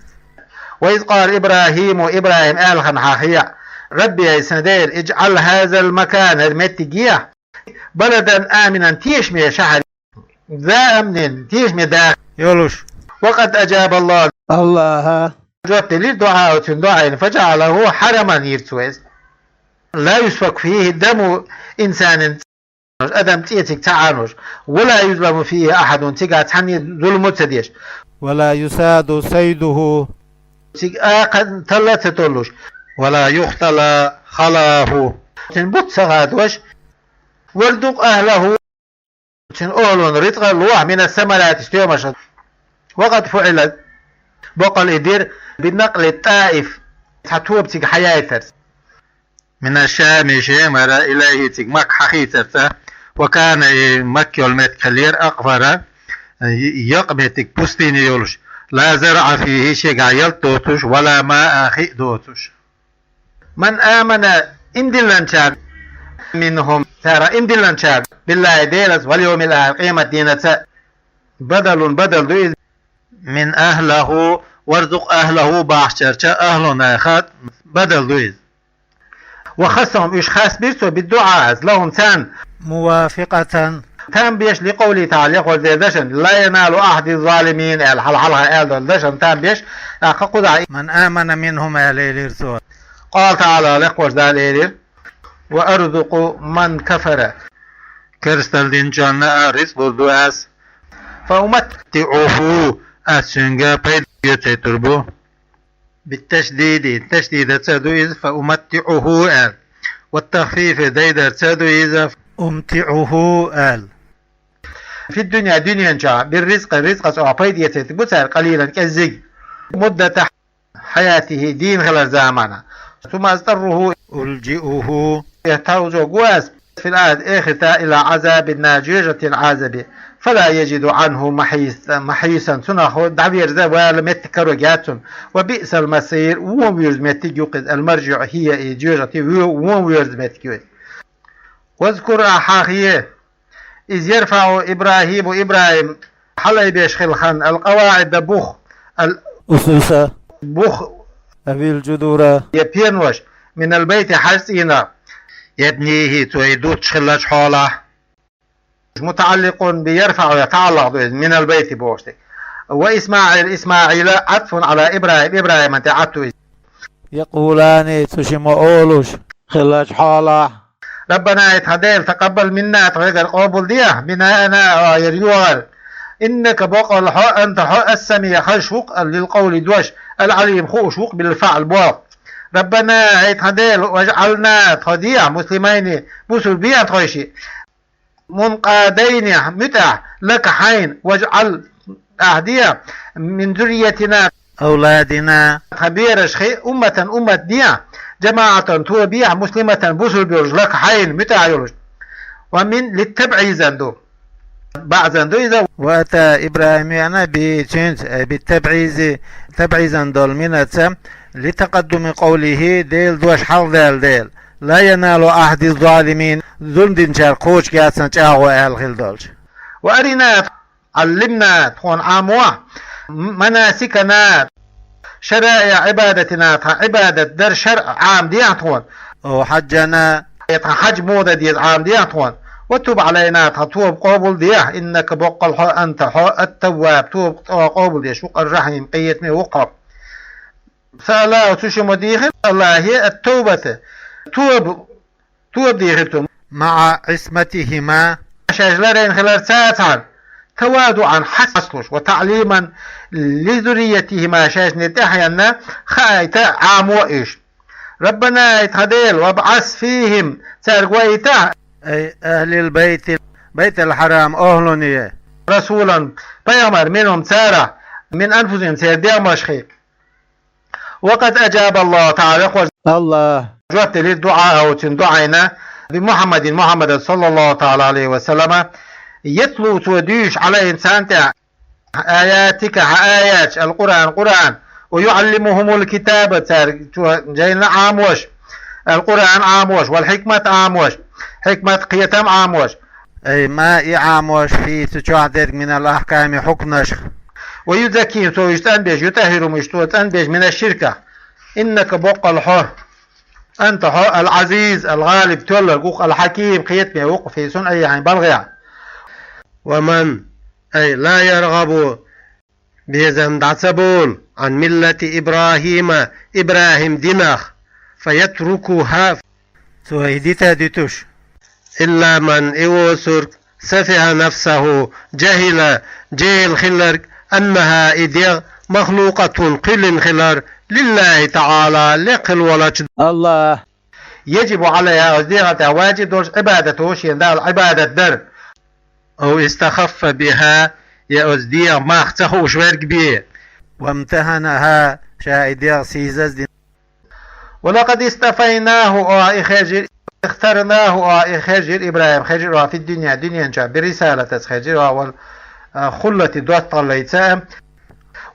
وإذ قال إبراهيم, ИбрахӀим аьлла хьан хьахийча: رب, хӀай сан Дела, اجعل هذا المكان, хӀара меттиг ехьа, بلدا آمنا, тешаме шахьар, ذا أمن, тешаме дахар йолуш. وقد أجاب الله, АллахӀа жоп делира дуӀаъ, цуьнан дуӀайна, فجعله حرما, йира цо иза. لا يسفك فيه دم إنسان, адам цӀе цига ца Ӏануш, ولا يظلم فيه أحد, цигахь цхьанне зулам а ца деш, ولا يصاد صيده, цига акха талла а ца толлуш, ولا يختلى خلاه, цуьнан буц ца хадош, وارزق أهله, цуьнан охӀлана рицкъа лохьа, من الثمرات, стоьмашах. وقد فعل, боккъал и дира, بنقل الطائف, цхьа тоба цига хьаяйтарца. من الشام, Шемара, إليه, цига Макка хьахийцарца, وكان, и Макка йолу меттиг хиллера, أقفر, якъа меттиг, пустыня йолуш, لا زرع فيه, шегахь ялта доцуш, ولا ماء, хи а доцуш. من آمن, иман диллинчара, منهم, цара иман диллинчара, بالله, Делаца, واليوم الآخر, къематденаца, بدل, бадал ду иза, من أهله, وارزق أهله бахчарча, أهله, нахах бадал ду иза. وخصهم, уьш хас бира цо, بالدعاء, لهم, царна, موافقة, там беш, لقوله تعالى, лекхачу Делан дашна, لا ينال عهدي الظالمين аьлла, хьал-, хьалха аьлла долу дашна там беш, тӀаккха кхузахь, من آمن منهم аьлла элира цо. قال تعالى, лекхачу Дала элира: وأرزق من كفر, керсталла динчунна а рицкъ лур ду ас, فأمتعه, ас цуьнга пайда оьцуьйтур бу. بالتشديد, ташдидаца ду иза, فأمتعه аьлла. والتخفيف, дайдарца ду иза, أمتعه аьлла. في الدنيا, дуьнен чохь, بالرزق, рицкъаца оха пайда эцийта бу цара, قليلا, кӀеззиг, مدة حياته, дийна хилар замана. ثم أضطره, ألجئه, товжо гу ас, في الآخرة, эхартахь, إلى عذاب النار, жоьжахатин Ӏазабе, فلا يجد عنه محيص-, محيصا, цунах дӀаверза вала меттиг карор яц цунна. وبئس المصير, вон вуьйрза меттиг ю-кх иза, المرجع هي, и жоьжахати вон вуьйрза меттиг ю иза. واذكر, ахь хьахе, إذ يرفع إبراهيم إبراهيم хьалайбеш хилла хан القواعد бух, ал أسس бух أو الجدران я пенош, من البيت хьаьжцӀийнах, يبنيه цо и дутташ хиллача хьолахь. متعلق بيرفع я таӀаллакъ ду иза, من البيت бохуш дерг. وإسماعيل إسماعيل عطف على إبراهيم ИбрахӀиман тӀе Ӏатт ду иза. يقولان цу шимма олуш хиллача хьолахь. ربنا أي тхан Дела تقبل منا тхоьгара къобал де, بناءنا хӀара йогӀар. إنك боккъал хьо, أنت хьо السميع хезаш ву-кх, للقول дош, العليم хууш ву-кх, بالفعل болх. ربنا أي тхан Дела واجعلنا тхо де, مسلمين бусулба бе тхо шиъ. منقادين муьтӀахь لك хьайна, واجعل ахь де, من ذريتنا أولادنا тхан берашха أمة уммат де, جماعة тоба е, مسلمة бусулба йолуш, لك хьайна муьтӀахь йолуш. ومن للتبعيض ду, баӀзан ду иза. وأتى إبراهيم веана به цуьнца, أي بالتبعيض, табӀизан долу منаца, لتقدم قوله Делан дош хьалхадаьлла дела. لا ينال عهدي الظالمين зулам динчара кхочушъяц сан чӀагӀо аьлла хилла долчу. وأرنا علمنا тхуна Ӏамош, مناسكنا شرائع عبادتنا тхан Ӏибадат дар шарӀ Ӏамадехьа тхуна. أو حجنا тхан хьаьж муха дан деза Ӏамадехьа тхуна. وتب علينا тхан тоба къобал дехьа, إنك боккъал хьо أنت хьо التواب тоба къобал деш ву-кх, الرحيم къинхетаме ву-кх хьо. سأله цу шиммо дийхира АллахӀе التوبة тоба, тоба дийхира цо. مع عصمتهما шаьш ларайна хилар царна, تواضعا хьасталуш, وتعليما لذريتهما шайшна тӀаьхьенна хаийта Ӏамо уьш. ربنا أي тхан Дела وابعث فيهم цаьрга ваийтахь, أي أهل البيت Байтал-Хьарам охӀлуне رسولا пайхамар منهم царах, من أنفسهم церан дегӀмашха. وقد أجاب الله تعالى хӀокхо АллахӀа жоп делира دعاءه цуьнан дуӀайна, بمحمد Мухьаммада صلى الله تعالى عليه وسلم يتلو цо дуьйцуш عليهم царна тӀехь آياتك хьан аяташ, القرآن Къуръан, ويعلمهم الكتاب цаьрга цо жайна Ӏамош, القرآن Ӏамош, والحكمة Ӏамош, хьикмат кхетам Ӏамош. أي ما и Ӏамош فيه цу чохь дерг من الأحكام хьукманашха. ويزكيهم цо уьш цӀанбеш, يطهرهم уьш цо цӀанбеш من الشرك. إنك боккъал хьо أنت хьо العزيز الغالب тоьлларг ву-кх, الحكيم кхетаме ву-кх في صنعه хьайн балхехь. ومن أي لا يرغب безам дӀа ца болу عن ملة إبراهيم ИбрахӀим динах, فيتركها цо и дита а дуьтуш. إلا من и оцург سفه نفسه جهل жехӀил хилларг أنها и дегӀ مخلوقة кхоьллина хилар لله تعالى лекха хилла волчу АллахӀа. يجب عليها оцу дегӀан тӀехь ваджиб долуш عبادته шен Далла Ӏибадат дар. أو استخف بها я оцу дегӀан мах ца хууш верг бен. وامتهنها ша и дегӀ сийсаздина. ولقد اصطفيناه оха и хержира, اخترناه оха и хержира, ИбрахӀим хержира оха في الدنيا дуьнен чохь, برسالة хержира оха, والخلة доттагӀаллица.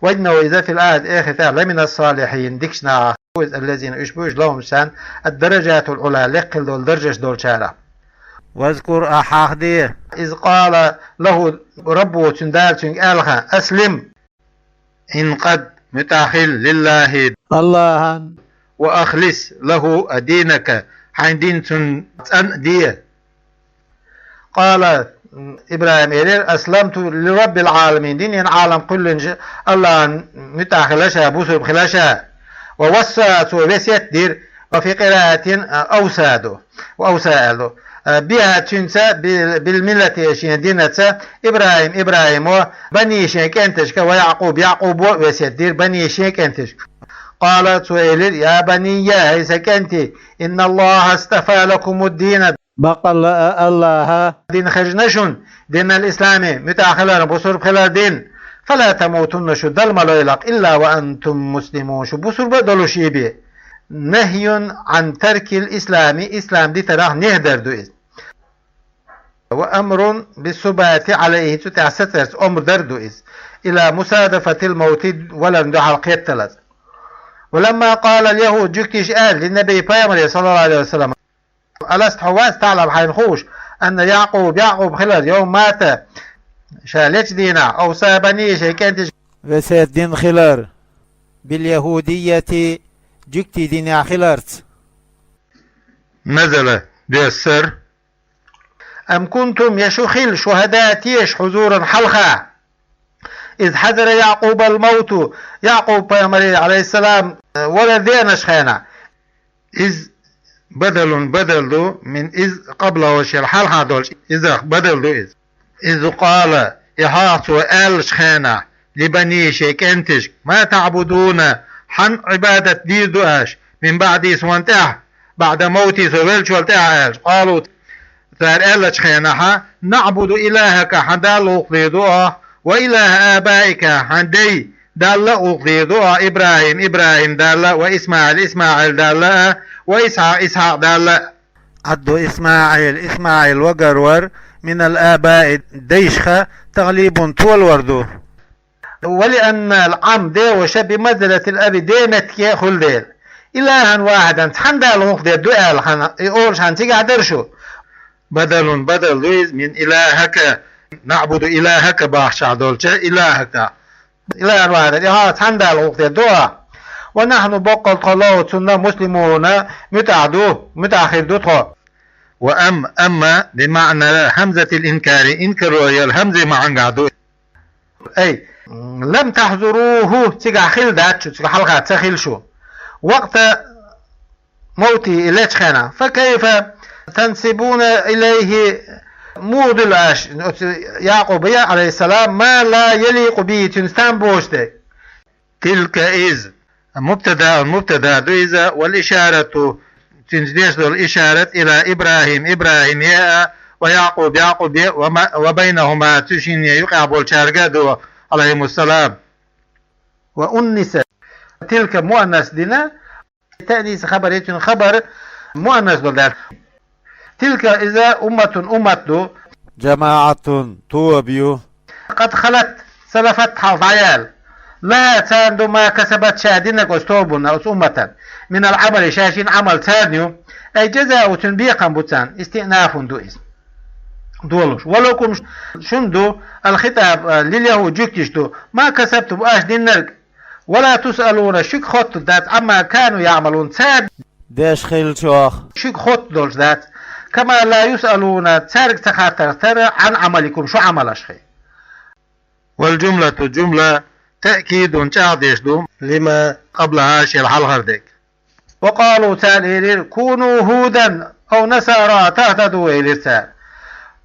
وإنه иза في الآخرة эхартахь لمن الصالحين дикачу нахах ву иза, الذين уьш бу уьш لهم царна الدرجات العلى лекха хилла долу даржаш долчарах. واذكر ахь хьахаде إذ قال له ربه цуьнан Дала цуьнга аьлла хан: أسلم انقاد муьтӀахь хила لله АллахӀан وأخلص له دينك хьайн дин цунна цӀан а де. قال ИбрахӀим элира: أسلمت لرب العالمين дуьнен Ӏалам кхоьллинчу АллахӀан муьтӀахь хила ша, бусурба хила ша. ووصى цо весет дира, وفي قراءة أوصى ду, وأوصى аьлла ду. بها цуьнца, بال- بالملة шен динаца, إبراهيم ИбрахӀимо, بنيه шен кӀенташка, ويعقوب Якъубо а весет дира بنيه шен кӀенташка. قال цо элира: يا بني хӀай сан кӀентий, إن الله اصطفى لكم الدين Баккъалла а АллахӀа дин хезна шуна, دين الإسلام муьтӀахь хилар, бусурба хилар дин. فلا تموتن шу дала ма лойла-кх, إلا وأنتم مسلمون шу бусурба а долуш бен. نهي عن ترك الإسلام ислам дитарах нехь дар ду иза. وأمر بالثبات عليه цу тӀехь сацарца омра дар ду иза. إلى مصادفة الموت валарна дуьхьал кхетталаза. ولما قال اليهود жуьгтиша аьлла للنبي пайхамаре صلى الله عليه وسلم: ألست хьо вац, تعلم хьайна хууш, أن يعقوب, Якъуб хилар, يوم مات, ша лечу дийнахь, أوصى بنيه, шен кӀенташка весет дина хилар, باليهودية, жуьгтийн динехь хиларца. نزل, доьссар. أم كنتم, я шу хилла, شهداء, теша, حضورا, хьалха, إذ حضر يعقوب الموت, Якъуб пайхамаре, عليه السلام, валар деанаш хенахь. إذ بدل, бадал ду, من إذ قبله, шел хьалха долчу إذ-ах бадал ду иза. إذ قال, и хьох цо аьллачу хенахь, لبنيه, шен кӀенташка, ما تعبدون, хьан Ӏибадат дийр ду аша, من بعدي, суна тӀехь, بعد موتي, со веллачул тӀаьхьа аьлча. قالوا, цара аьллачу хенахь, نعبد إلهك, хьан Далла гӀуллакх дийр ду оха, وإله آبائك, хьан дайн Далла а гӀуллакх дийр ду оха, إبراهيم, ИбрахӀим Далла а, وإسماعيل, ИсмаӀил Далла а, وإسحاق, Исхьакъ Далла а. Ӏадду ИсмаӀил, ИсмаӀил вагар вар, من الآباء, дайшха, تغليب, толор ду. ولأن العم, деваша, بمنزلة الأب, ден меттиге хуьлу дела. إلها واحدا, цхьана Далла гӀуллакх дийр ду аьлла, хьан, и олуш хьан цигахь дара шу. بدل, бадал ду иза, من إلهك, نعبد إلهك бахчахь долчу إلهك. إلها واحدا, и хьо цхьана Далла гӀуллакх дийр ду оха. ونحن, боккъал тхо, له, цунна, مسلمون, муьтӀахь ду, муьтӀахь хир ду тхо. وأم, أم بمعنى همزة الإنكار, инкаро йолу хьамзин маьӀнехь ду. أي لم تحضروه, цигахь хилла дац шу, цигахь хьалха ца хилла шу. وقت موته, и лечу хенахь. فكيف تنسبون إليه, муха дуьллу аша оцу Якъубе, عليه السلام, ما لا يليق به, цуьнца там боцуш дерг? تلك, иза, مبتدأ, мубтада ду иза, والإشارة, цуьнца деш долу ишарат, إلى إبراهيم, ИбрахӀиме а, ويعقوب, Якъубе, وما, وبينهما, цу шинна юкъахь болчаьрга а ду, عليهم السلام. وأنثت, تلك مؤنث дина, تأنيث خبر, цуьнан хабар муаннас долу дац. تلك, иза, أمة, уммат ду. جماعة, тоба ю. قد خلت, سلفت, хьалха дӀаяьлла. لها, царна ду, ما كسبت, ша динарг оцу тобанна, оцу умматан. من العمل, шаьш йина Ӏамал царна ю. أي جزاء, цуьнан бекхам бу царна. استئناف ду иза. Долуш. ولكم, шуна ду, الخطاب, а, لليهود, жуьгташка ду. ما كسبتم, аша динарг. ولا تسألون, шуьга хоттур дац, عما كانوا يعملون, цара деш хиллачух шуьга хоттур долуш дац. كما لا يسألون, цаьрга ца хаттарх тера, عن عملكم, шун Ӏамалшкахь. والجملة, жумла, تأكيد, чӀагӀдеш ду, لما قبلها, шел хьалхара дерг. وقالوا, цара элира, كونوا هودا أو نصارى تهتدوا, элира цара.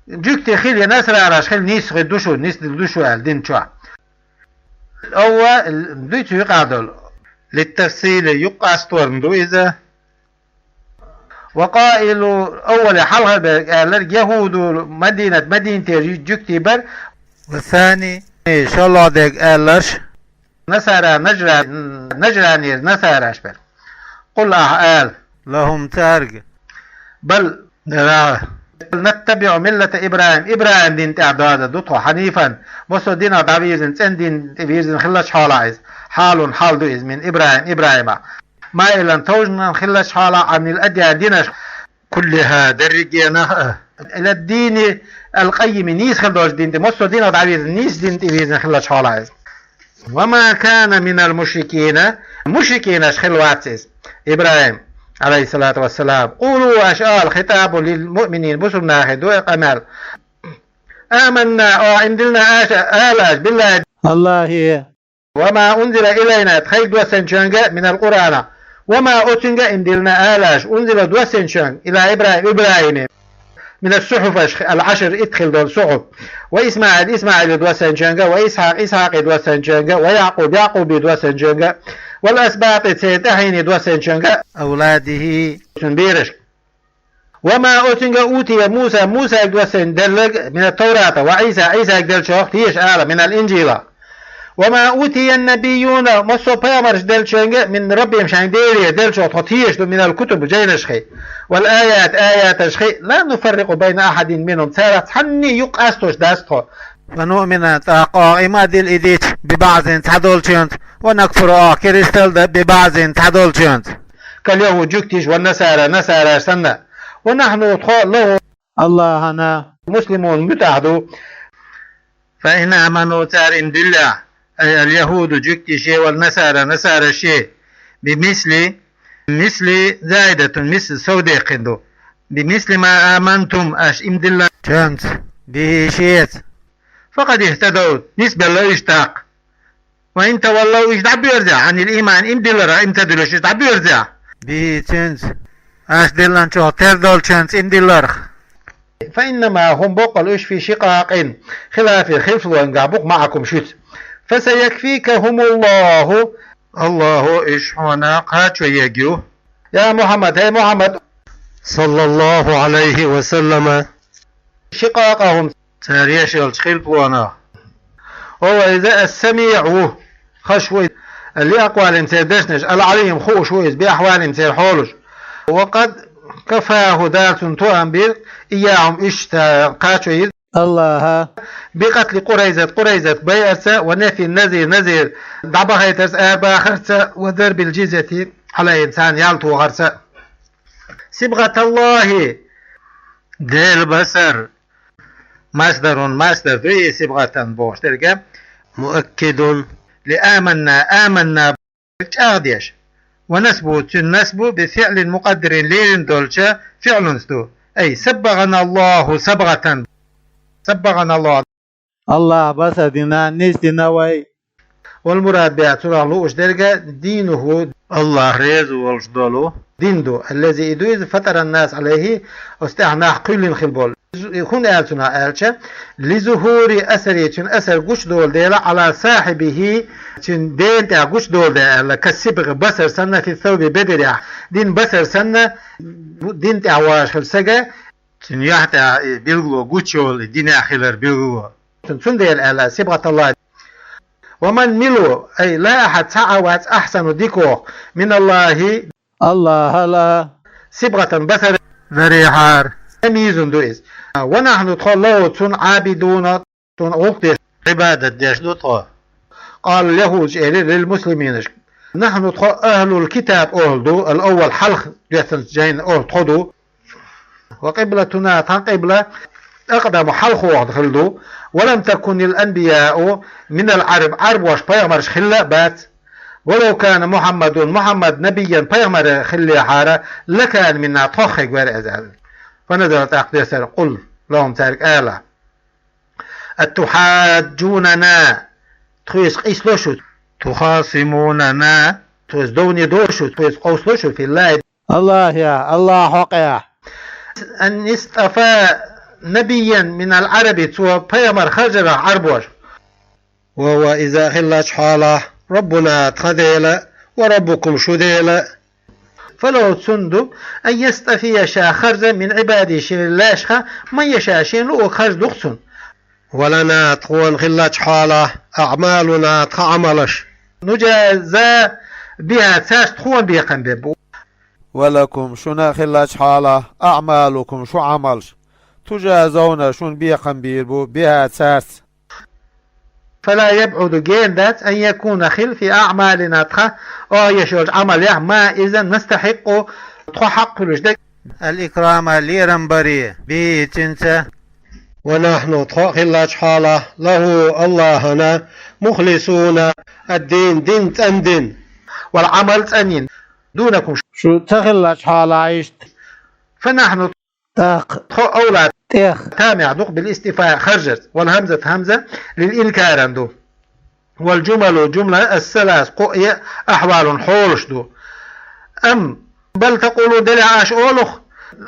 Жуьгтий хила я насаранаш хила, нийса хир ду шу, нисдина ду шу аьлла дин чохь. أو, дуьйцу юкъахь долу. للتفصيل, юккъасторна ду иза. وقائل الأول, хьалхара берг аьлларг, يهود المدينة, Мадинатера жуьгтий бара. والثاني, шолгӀа дерг аьлларш, نصارى نجران, Нажранера насараш бара. قل, ахь ала, لهم, цаьрга, بل, дера, نتبع ملة إبراهيم, ИбрахӀим дин тӀехь доьзна ду тхо, حنيفا, массо а динах дӀавирзина, цӀена дин тӀе вирзина хиллачу хьолахь иза, حال, хьал ду иза, من إبراهيم, ИбрахӀимах, مائلا, товжина хиллачу хьолахь, عن الأديان, динаш, كلها, дерригенах а, إلى الدين القيم, нийса хила долчу дин тӀе, массо а динах дӀавирзина, нийса дин тӀе вирзина хиллачу хьолахь иза. وما كان من المشركين, мушрикинаш хилла вац иза, ИбрахӀим, عليه الصلاة والسلام. قولوا, аша ала, خطاب للمؤمنين, бусурба нахе ду и къамел. آمنا, о, имдилна аша, ала аша, بالله, АллахӀе, وما أنزل إلينا, тхайга доссанчуьнга, من القرآن, وما, оцуьнга имдилна ала аша, أنزل, доссанчуьнга, إلى إبراهيم, ИбрахӀиме, من الصحف, العشر, итт хила долу сухьуф. وإسماعيل, ИсмаӀиле доссанчуьнга, وإسحاق, Исхьакъе доссанчуьнга, ويعقوب, Якъубе доссанчуьнга, والأسباط, церан тӀаьхьене доссанчуьнга, أولاده, цуьнан берашка. وما, оцуьнга, أوتي موسى, Мусайга доссанчуьнга делларг, من التوراة, وعيسى, Ӏийсайга деллачух теша ала, من الإنجيل. وما أوتي النبيون, массо а пайхамарш деллачуьнга, من ربهم, шайн Делера деллачух тхо теша ду, من الكتب, жайнашкахь, والآيات, аяташкахь, لا نفرق بين أحد منهم, царах цхьанне юкъа къастош дац тхо. ونؤمن, тӀаккха оха иман дилла и дича, ببعض, цхьадолчуьнца, ونكفر, оха керстал дан, ببعض, цхьадолчуьнца. كاليهود, жуьгтий, والنصارى, насараш санна. ونحن, тхо, له, Аллахьана. مسلمون муьтӀахь ду. فإن آمنوا цара им диллехь, أي اليهود жуьгтий шен, والنصارى насараш шен, بمثل, مثل زائدة, مثل сов даьккхина ду, بمثل ما آمنتم аша им диллинчуьнца, به шеца, فقد اهتدوا нисбелла уьш тӀаккха. وإن تولوا уьш дӀабоьрзехь, عن الإيمان им дилларах, им ца дуьллуш уьш дӀабоьрзехь, به цуьнца, аша диллинчух тера долчуьнца им дилларах. فإنما хӀума боккъал уьш في شقاق хилафе хилфлонгахь бу-кх معكم шуьца. فسيكفيكهم الله Аллахьо уьш хьуна кхачо ергья. يا محمد хӀей Мухьаммад, صلى الله عليه وسلم شقاقهم цара еш йолчу хилфлонах. وهو السميع ву, хезаш ву иза, لأقوالهم церан дешнаш, العليم хууш ву иза, بأحوالهم церан хьолаш. وقد كفاه Дала цунна тоам бира, إياهم уьш цара кхачо йира, Аллахьа, بقتل قريظة Къурайзат байарца, ونفي النظير Назир дӀабахийтарца, арабахарца, وضرب الجزية عليهم царна ял тохарца. صبغة الله Делан басар. مصدر, масдар ду и صبغة бохуш дерг. مؤكد لآمنا, آمنا чӀагӀдеш. ونصبه цуьнан насб بفعل مقدر лелийна долчу фиълунца ду. أي صبغنا الله صبغة. صبغنا الله. Аллахьа басар дина, нисдина вай. والمراد بها цунах лууш дерг دينه Аллахь реза волуш долу дин ду, الذي и ду иза فطر الناس عليه оцу тӀехь нах кхоьллина хила болу. ХӀунда аьлла цунах аьлча, لظهور أثره цуьнан асар гучудолу дела على صاحبه цуьнан дена тӀехь гучудолу дела аьлла, كالصبغ басар санна في الثوب бедарехь дина басар санна, дина тӀехь вожуш хилла стага, цуьнан юьхь тӀехь и билгало гучуйолу и динехь хилар билгало. Цундела аьлла صبغة الله. ومن мила ву, أي لا أحد цхьа а вац أحسن дикох من الله Аллахьал صبغة басар дарехьара. Мизан ду иза. ونحن тхо له цунна عابدون цунна гӀуллакх деш, Ӏибадат деш ду тхо. قال اليهود элира للمسلمين نحن тхо أهل الكتاب охӀла ду, الأول хьалха доьссинчу жайна охӀла тхо ду. وقبلتنا тхан къибла أقدم хьалха хилла ду. ولم تكن الأنبياء من العرب Ӏарбош пайхамарш хилла а бац. ولو كان محمد Мухьаммад نبيا пайхамар хиллехьара لكان منا тхох хирг вара иза аьлла. فنزل тӀаккха доьссира قل لهم цаьрга ала أتحاجوننا тхоьца къийсало шу, تخاصموننا тхоьца довне до шу, тхоьца къовсало шу في الله Аллахьехь, Аллахьан хьокъехь. أن اصطفى نبيا من العرب цо пайхамар харжарах Ӏарбош. وهو иза хиллачу хьолахь ربنا тхан Дела وربكم шун Дела. فله цунна ду أن يصطفي ша харжа من عباده шен лаьшха من يشاء шена луъург харжа ду-кх цунна. ولنا тхуна хиллачу хьолахь أعمالنا тхан Ӏамалаш. نجازى بها цаьрца тхуна бекхам бийр бу. ولكم шуна хиллачу хьолахь أعمالكم шун Ӏамалш. تجازون шуна бекхам бийр бу بها цаьрца. فلا يبعد гена дац أن يكون хила في أعمالنا тхан охьаеш йолчу Ӏамалехь ما иза نستحق тхо хьакъ хуьлуш дерг الإكرام лерам баре به цуьнца. ونحن тхо хиллачу хьолахь له Аллахьана مخلصون الدين дин цӀандина والعمل цӀанйина دونكم шу ца хиллачу хьолахь иштта. فنحن тӀаккха тхо أولى тӀех тамехь ду-кх بالاصطفاء харжарца. والهمزة хьамза للإنكار ду. والجمل жумла الثلاث кхо а أحوال хьолаш ду. أم بل تقولون делахь аша олу-кх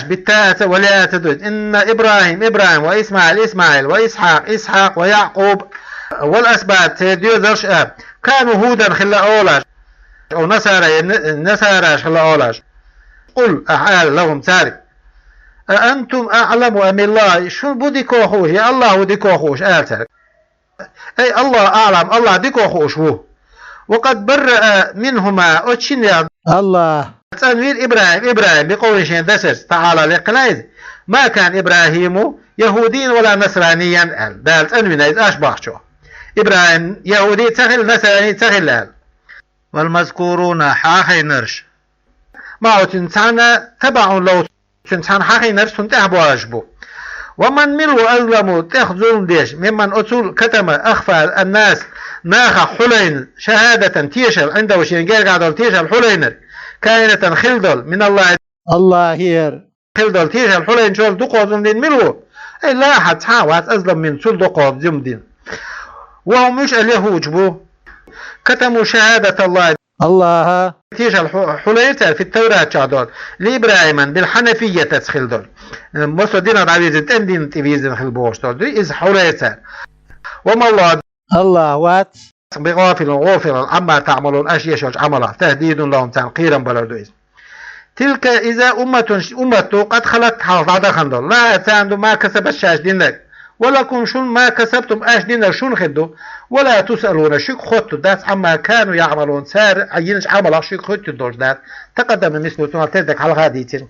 بالتاء ца والياء ца ду. إن إبراهيم إبراهيم وإسماعيل إسماعيل وإسحاق إسحاق ويعقوب والأسباط церан доьзалш а كانوا هودا хилла олу аша. أو نصارى я насараш хилла олу аша. قل ахьа ала لهم цаьрга أأنتم أعلم أم الله шу бу дика хууш я Аллахь ву дика хууш ала цаьрга. أي الله أعلم Аллахь дика хууш ву. وقد برأ منهما оцу шиннех Аллахь цӀанвира إبراهيم إبراهيم بقوله шен дешарца تعالى лекхина иза ما كان إبراهيم يهوديا ولا نصرانيا аьлла. Дала цӀанвина иза аша бахчо. إبراهيم яхӀуди ца хилла, насрани ца хилла аьлла. والمذكورون хьахийнарш معه цуьнца цхьаьна تبع له цуьнца цхьаьна хьахийнарш цунна тӀаьхьа боьлхуш бу. ومن мила ву أظلم тӀех зулам деш, ممن оцул كتم أخفى الناس нахах хьулайна, شهادة тешал, عنده шен гергахь долу тешал хьулайнарг, كائنة хилла долу, من الله Аллахера хилла долу тешал хьулайначул дукхох зулам дина мила ву? Ай, لا أحد цхьа а вац, أظلم منه цул дукхох зулам дина. وهم уьш اليهود бу, كتموا شهادة الله Аллаха тешал хьу-, хьулайра цара في التوراة чохь долу, لإبراهيم بالحنفية цхьа хилла долу. Э, массо динах дӀавирзина, тӀеман дин тӀе вирзина хилла бохуш долу дуй, иза хьулайра цара. وما الله Аллах вац بغافل غافلا عما تعملون аша еш йолчу Ӏамалах, تهديد لهم царна кхерам балар ду иза. تلك иза أمة уммат ду, قد خلت хьалха дӀадахана долу, لها царна ду ما كسبت шаьш динарг, ولكم шуна ما كسبتم аша динарг шуна хир ду, ولا تسألون шуьга хоттур дац عما كانوا يعملون цара йинчу Ӏамалах шуьга хоттур долуш дац. تقدم مثله цунах тера дерг хьалха дийцира.